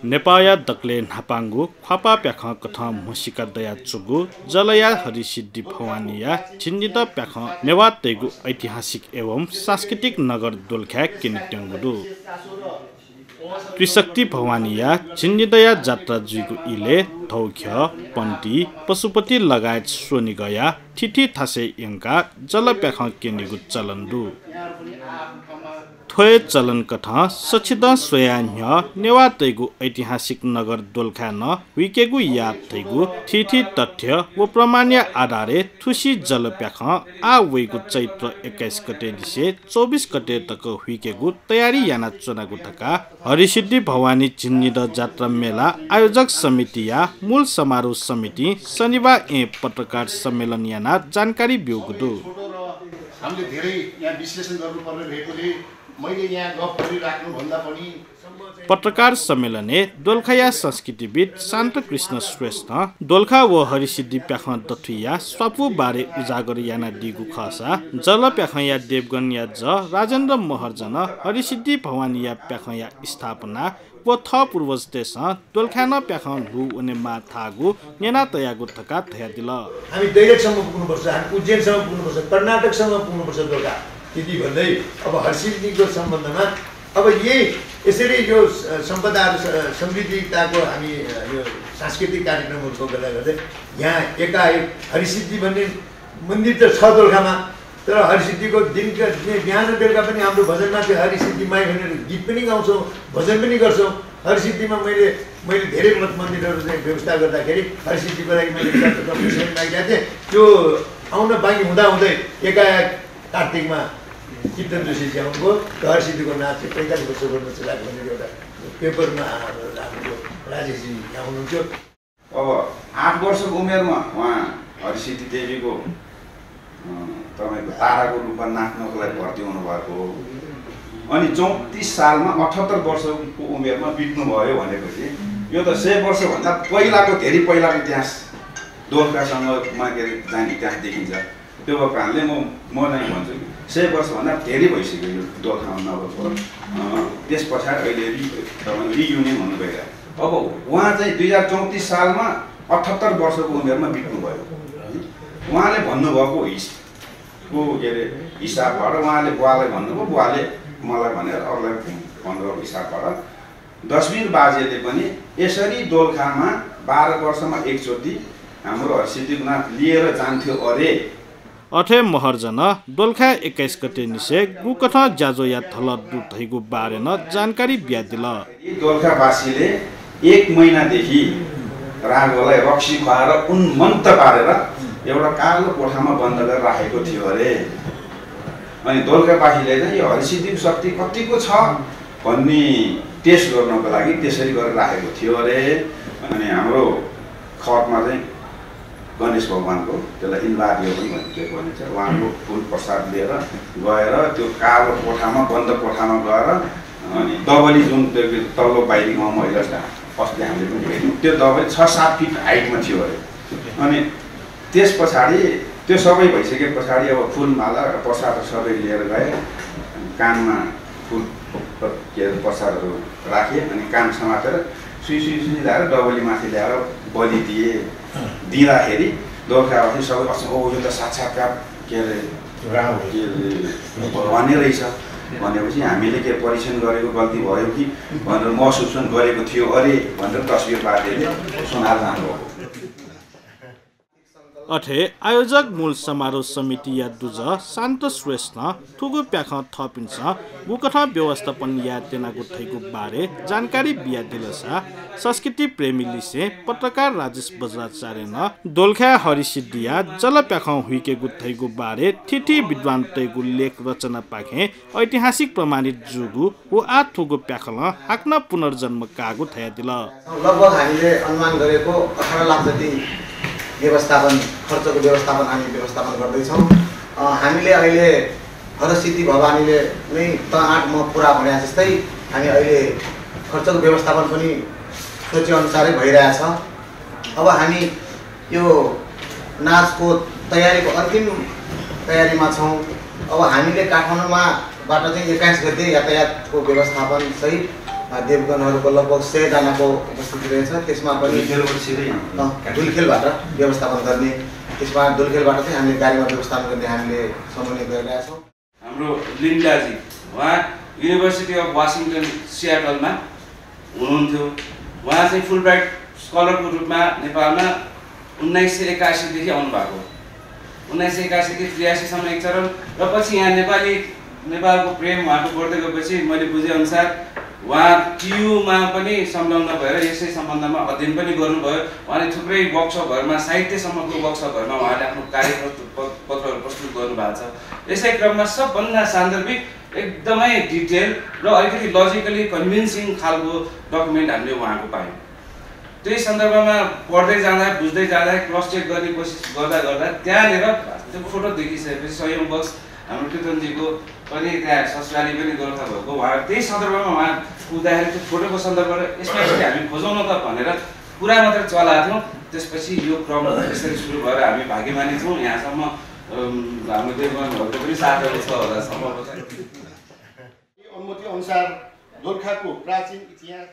नेपाया दक्ले नापाङ्गु ख्वापा प्याख कथ मुसिका दया चुगु जलया हरिसिद्धि भवानीया छिन्जित प्याख नेवा तेगु ऐतिहासिक एवं सांस्कृतिक नगर दोलख्या किनिट्याङ्गुदु त्रिशक्ति भवानीया छिन्जिदया जात्रा जुइगु इले धौख्य पन्टी पशुपति लगायत सोनी गया ठिठी थासे यङ्का जल प्याख केनिगु चलन्दु थोय चलन कथा सचिद स्वयान्य नेवा तैगु ऐतिहासिक नगर दोलखा न विकेगु याद तैगु ठिठी तथ्य व प्रमाण्य आधारे थुसी जल प्याख आ वेगु चैत्र 21 गते दिसे 24 गते तक हुइकेगु तयारी याना चुनागु तका हरिसिद्धि भवानी चिन्निद जात्रा मेला आयोजक समिति या मूल समारोह समिति शनिबार पत्रकार सम्मेलन याना जानकारी बिउगुदु हामीले धेरै यहाँ विश्लेषण गर्नुपर्ने रहेकोले मैले यहाँ गफ गरिराख्नु भन्दा पनि पत्रकार सम्मेलने दोलखाया संस्कृतिविद शान्त कृष्ण श्रेष्ठ दोलखा व हरिसिद्धि प्याख दथुया स्वापु बारे उजागर याना दिगु खसा जल प्याखया देवगन या ज राजेन्द्र महर्जन हरिसिद्धि भवानी या प्याखया स्थापना व थ पूर्वज देश दोलखाना प्याख लु उने मा थागु नेना तयागु थका थया दिल हामी दैलेखसम्म पुग्नुपर्छ हामी उज्जैनसम्म पुग्नुपर्छ कर्नाटकसम्म पुग्नुपर्छ दोलखा यदि भन्दै अब हरिसिद्धिको सम्बन्धमा अब यही यसरी यो सम्पदाहरू समृद्धिताको हामी यो सांस्कृतिक कार्यक्रमहरूको बेला गर्दै यहाँ एकाएक हरिसिद्धि भन्ने मन्दिर त छ दोलखामा तर हरिसिद्धिको दिनका बिहान बेलुका पनि हाम्रो भजनमा त्यो हरिसिद्धि माई भनेर गीत पनि गाउँछौँ भजन पनि गर्छौँ हरिसिद्धिमा मैले धेरै मठ मन्दिरहरू चाहिँ व्यवस्था गर्दाखेरि हरिसिद्धिको लागि मैले मागिरहेको थिएँ त्यो आउन बाँकी हुँदाहुँदै एकाएक कार्तिकमा कीर्तन जोशी आउनुभयो हरिसिद्धिको नाच चाहिँ 45 वर्ष गर्न चलाएको भनेर एउटा पेपरमा हाम्रो राजेशजी यहाँ हुनुहुन्थ्यो। अब 8 वर्षको उमेरमा उहाँ हरिसिद्धि देवीको तपाईँको ताराको रूपमा नाच्नको लागि भर्ती हुनुभएको हो। अनि 34 सालमा 78 वर्षको उमेरमा बित्नुभयो भनेपछि यो त 100 वर्षभन्दा पहिलाको धेरै पहिलाको इतिहास दोलखासँगमा के अरे जाने इतिहास देखिन्छ। त्यो भएको कारणले म चाहिँ भन्छु 100 वर्षभन्दा धेरै भइसक्यो यो दोलखामा नगरको। त्यस पछाडि अहिले तपाईँको रियुनियन हुनु गइरहेको। अब उहाँ चाहिँ 2034 सालमा 78 वर्षको उमेरमा बित्नुभयो। उहाँले भन्नुभएको के अरे हिसाबबाट उहाँले बुवालाई भन्नुभयो, बुवाले मलाई भनेर अरूलाई भन्नुभएको हिसाबबाट दशमीर बाजेले पनि यसरी दोलखामा 12 वर्षमा एकचोटि हाम्रो हरिसिद्धिको नाम लिएर जान्थ्यो अरे। अठे महर्जन दोलखा 21 गते निसे गुकथ जाजो या थल दुधैगु बारेन जानकारी बिया दिल। दोलखावासीले 1 महिनादेखि राघवलाई रक्सी खुवाएर उन्मत्त पारेर एउटा कालो कोठामा बन्द गरेर राखेको थियो अरे। अनि दोलखावासीले चाहिँ यो हरिसिद्धिको शक्ति कतिको छ भन्ने टेस्ट गर्नको लागि त्यसरी गरेर राखेको थियो अरे। अनि हाम्रो खतमा चाहिँ गणेश भगवानको त्यसलाई इन्वादियो पनि भनिन्छ। उहाँको फुल प्रसाद लिएर गएर त्यो कालो कोठामा बन्द कोठामा गएर अनि दबली जुन तल्लो बाहिरी गाउँमा अहिले अस्ति हामीले पनि हेर्यौँ त्यो दबली 6-7 फिट हाइटमा थियो अरे। अनि त्यस पछाडि त्यो सबै भइसके पछाडि अब फुलमाला प्रसाद सबै लिएर गए, कानमा फुल के अरे प्रसादहरू राखे अनि कान समातेर सुई ल्याएर डबली माथि ल्याएर बलि दिँदाखेरि दोलखावासी सबै ओ यो त साक्षात्कार के अरे भन्ने रहेछ भनेपछि हामीले के परीक्षण गरेको गल्ती भयो कि भनेर महसुस गरेको थियो अरे भनेर तस्बिर बाजेले सुनाएर जानुभयो। अठे आयोजक मूल समारोह समिति या दुज शान्त श्रेष्ठ थुगु प्याख थपिन्छ गुकथा व्यवस्थापन या तेनागु थैगु बारे जानकारी बिया दिलसा संस्कृति प्रेमी लिसे पत्रकार राजेश बज्राचार्य न दोलखा हरिसिद्धिया जल प्याख हुइके गुथैगु बारे ठिठी विद्वान तैगु लेख रचना पाखे ऐतिहासिक प्रमाणित जुगु व आ थुगु प्याखल हाक्न पुनर्जन्म कागु थया दिल। लगभग हामीले अनुमान गरेको 18 लाख जति व्यवस्थापन खर्चको व्यवस्थापन हामी व्यवस्थापन गर्दैछौँ। हामीले अहिले हरिसिद्धि भवानीले नै त 8 म पुरा भने जस्तै हामी अहिले खर्चको व्यवस्थापन पनि सोचे अनुसारै भइरहेछ। अब हामी यो नाचको तयारीको अन्तिम तयारीमा छौँ। अब हामीले काठमाडौँमा बाट चाहिँ 21 गते यातायातको व्यवस्थापन सहित देवगणहरूको लगभग 100 जनाको उपस्थिति रहेछ। त्यसमा पनि धुलखेलबाट व्यवस्थापन गर्ने, त्यसमा धुलखेलबाट चाहिँ हामीले गाडीमा व्यवस्थापन गर्ने हामीले समन्वय गरिरहेका छौँ। हाम्रो लिन्डाजी उहाँ युनिभर्सिटी अफ वासिङटन सियाटलमा हुनुहुन्थ्यो। उहाँ चाहिँ फुलब्राइट स्कलरको रूपमा नेपालमा 1981 देखि आउनुभएको। 1981 देखि 83 सम्म एक चरण र पछि यहाँ नेपालको प्रेम उहाँको बढ्दै गएपछि मैले बुझेअनुसार उहाँ टियुमा पनि संलग्न भएर यसै सम्बन्धमा अध्ययन पनि गर्नुभयो। उहाँले थुप्रै वर्कसपहरूमा साहित्यसम्मको वर्कसपहरूमा उहाँले आफ्नो कार्यपत्रहरू प्रस्तुत गर्नुभएको छ। यसै क्रममा सबभन्दा सान्दर्भिक एकदमै डिटेल र अलिकति लजिकली कन्भिन्सिङ खालको डकुमेन्ट हामीले उहाँको पायौँ। त्यही सन्दर्भमा पढ्दै जाँदा बुझ्दै जाँदा क्रस चेक गर्ने कोसिस गर्दा त्यहाँनिर त्यो फोटो देखिसकेपछि संयोगवश हाम्रो कीर्तनजीको पनि त्यहाँ ससुराली पनि गोर्खा भएको उहाँ त्यही सन्दर्भमा उहाँ पुग्दाखेरि त्यो फोटोको सन्दर्भमा यसमा हामी खोजौँ न त भनेर कुरा मात्र चलाएको थियौँ। त्यसपछि यो क्रम यसरी सुरु भएर हामी भाग्यमानी छौँ। यहाँसम्म हाम्रो देवगणहरूको पनि साथहरू छ होला सम्भव छ। अनुमति अनुसार गोर्खाको प्राचीन इतिहास